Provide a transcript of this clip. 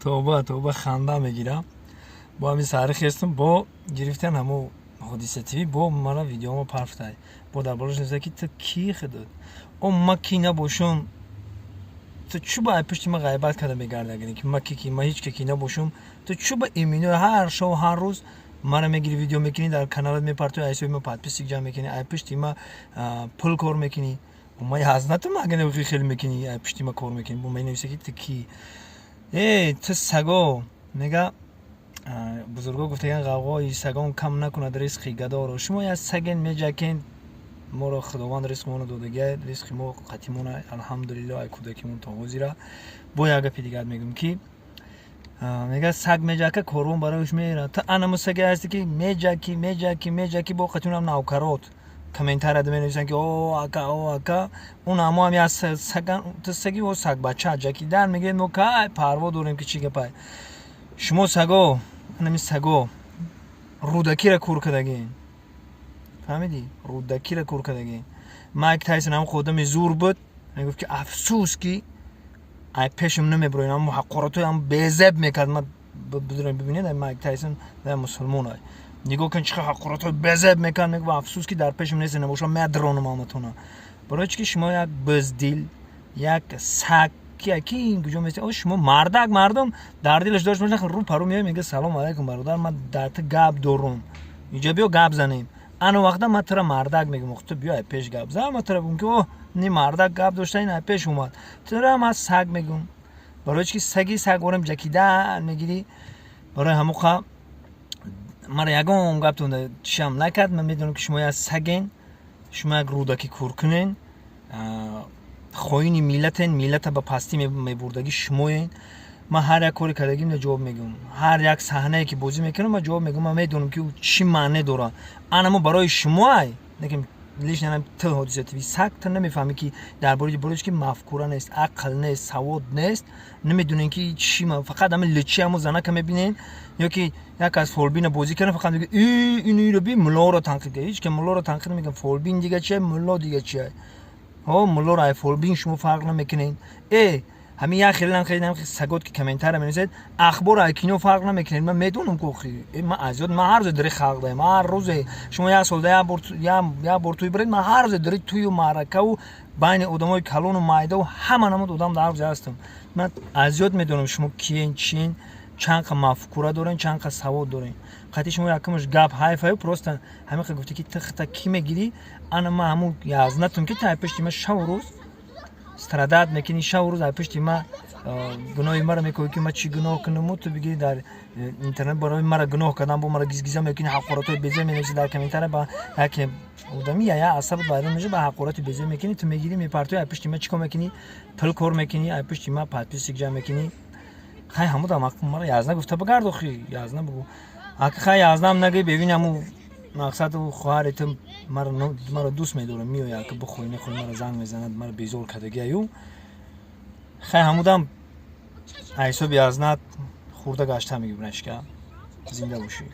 Тоба, тоба, ханда мегирам. Бо ҳамин саҳари хестум, бо гирифтан ҳамо Ҳодиса ТВ, бо мара видеомо парфтай, бо дар болош нависта, ки ту кӣ худат. О, ма кӣ набошум, ту чӯ ба ай пушти ма ғайбат карда мегардагӣ, ки ма ки, ки ма ҳеҷ ке ки набошум? Ту чӯ ба имино ҳар шов, ҳар рӯз мара мегири, видео мекунӣ, дар каналат мепартои, ай ҳисоби ма подписчик ҷамъ мекунӣ, ай пушти ма пул кор мекунӣ? Ма язнатум, агар хел мекунӣ, ай пушти ма кор мекунӣ. Бо менависа, ки ту кӣ? Э, ту саго, мега бузурго гуфтаган: «Ғавғои сагон кам накунад ризқи гадоро». Шумо як саген, меҷакен. Моро Худованд ризқмоно додагия, ризқи мо қатимона, алҳамдулилло, ай кӯдакимон то ҳозира. Бо як гапи дигар мегӯм, ки мега: «Саг меҷака, корвон барояш мерад». Ту анамо саге ҳасти, ки меҷаки, меҷаки, меҷаки, бо қатимонам навкарот комментарияда менависанд, ки о ака, о ака, он ҳамо ҳам як саган. Ту саги, о сагбача ҷакидан мегӯед. Мо кай парво дорем, ки чӣ гапай? Шумо саго, анами саго Рӯдакира кур кардагин, фаҳмидӣ? Рӯдакира кур кардагин. Майк Тайсон ҳам одами зур буд, мегуфт, ки афсӯс, ки ай пешам намеброин, ҳам ҳақоратҳои ҳам безеб мекард. Ма бибинед, Майк Тайсон мусулмон ай, нигоҳ кун, чӣ ҳақоратҳои безеб мекард. Мегуфт: «Афсӯс, ки дар пешам нест, набошам, медронам ҳаматона». Барои чӣ ки шумо як буздил, як саг, ки куҷо мести? О, шумо мардак, мардум дар дилаш дошт бошад, рӯ паро меояд, мега: «Салом алайкум, бародар, ман дар ту гап дорум, инҷа биё, гап занем». Ана вақта ман тура мардак мегӯм: «Ту биё, ай пеш гап зан». Ман тура бигӯм, ки о, ни мардак гап дошта, ин ай пеш омад. Тура ман саг мегӯм, барои чӣ ки саги сагворам ҷакидан мегирӣ. Барои ҳамоқа мара ягон гаптон чишам накард. Ман медонам, ки шумо як саген, шумо як рӯдаки куркунен, хоини миллатен, миллата ба пастӣ мебурдагӣ шумоен. Ман ҳар як кори кардагим ҷавоб мегӯм, ҳар як саҳнае, ки бозӣ мекунам, ман ҷавоб мегӯм. Ман медонам, ки чӣ маъне дорад. Анамо барои шумо ай, лекин лично ту, Ҳодиса ТВ, саг, ту намефаҳмӣ, ки дар бораи, барои ки мафкура нест, ақл нест, савод нест, намедонем, ки чӣ. Фақат ҳама личи ҳамо занака мебинен, ё ки як аз фолбина бозӣ кардан, фақат мега: «Инро би, муллоро танқид кар». Ҳеҷ ки муллоро танқид намекунам. Фолбин дига чия, мулло дига чия? Ҳо, муллоро ай фолбин шумо фарқ намекунед. Э, ҳамин як хеле хеле сагот, ки комментария менависед, ахбор ай кино фарқ намекунед. Ман медонам, ки охи ман азёд, ман ҳар рӯзе дари халқ даем, ҳар рӯзе. Шумо як солда як бор тӯй биред, ман ҳар рӯзе дари тӯю маъракаву байни одамои калону майдаву ҳама намуд одам дар ҳар рӯзе ҳастам. Ман азёд медонам, шумо киен, чиен, чанд қа мафкура дорен, чанд қа савод дорен. Қатъи шумо якумаш гап ҳайфаю, просто ҳамин қа гуфте, ки ту хита кӣ мегирӣ. Ана ман ҳамун язнатум, ки ту ай пушти ман шаву рӯз страдать мекунӣ, шаву рӯз ай пушти ма гуноҳи маро мекунӣ, ки ман чӣ гуноҳ кунаму ту бигирӣ дар интернет барои мара гуноҳ кардан, бо мара гизгиза мекунӣ, ҳақоратҳои беза менависӣ дар комментария. Ба яке одами я асабат вайрон меша, ба ҳақорати беза мекунӣ, ту мегирӣ, мепартои, ай пушти ма чӣ кор мекунӣ? Пул кор мекунӣ, ай пушти ма подписчик ҷамъ мекунӣ. Хай, ҳамудам мара язна гуфта багард, охи язна бугу. Ака, хай, язнам нагӯй, бевин, ҳаму мақсаду хоҳари ту маро дӯст медорам, меояд, ака, бихоҳӣ нехоҳӣ, мара занг мезанад, мара безор кардагиаю. Хай, ҳамудам ҳисоби язнат хурда гашта мегӯ. Бинашка, зинда бошӣ.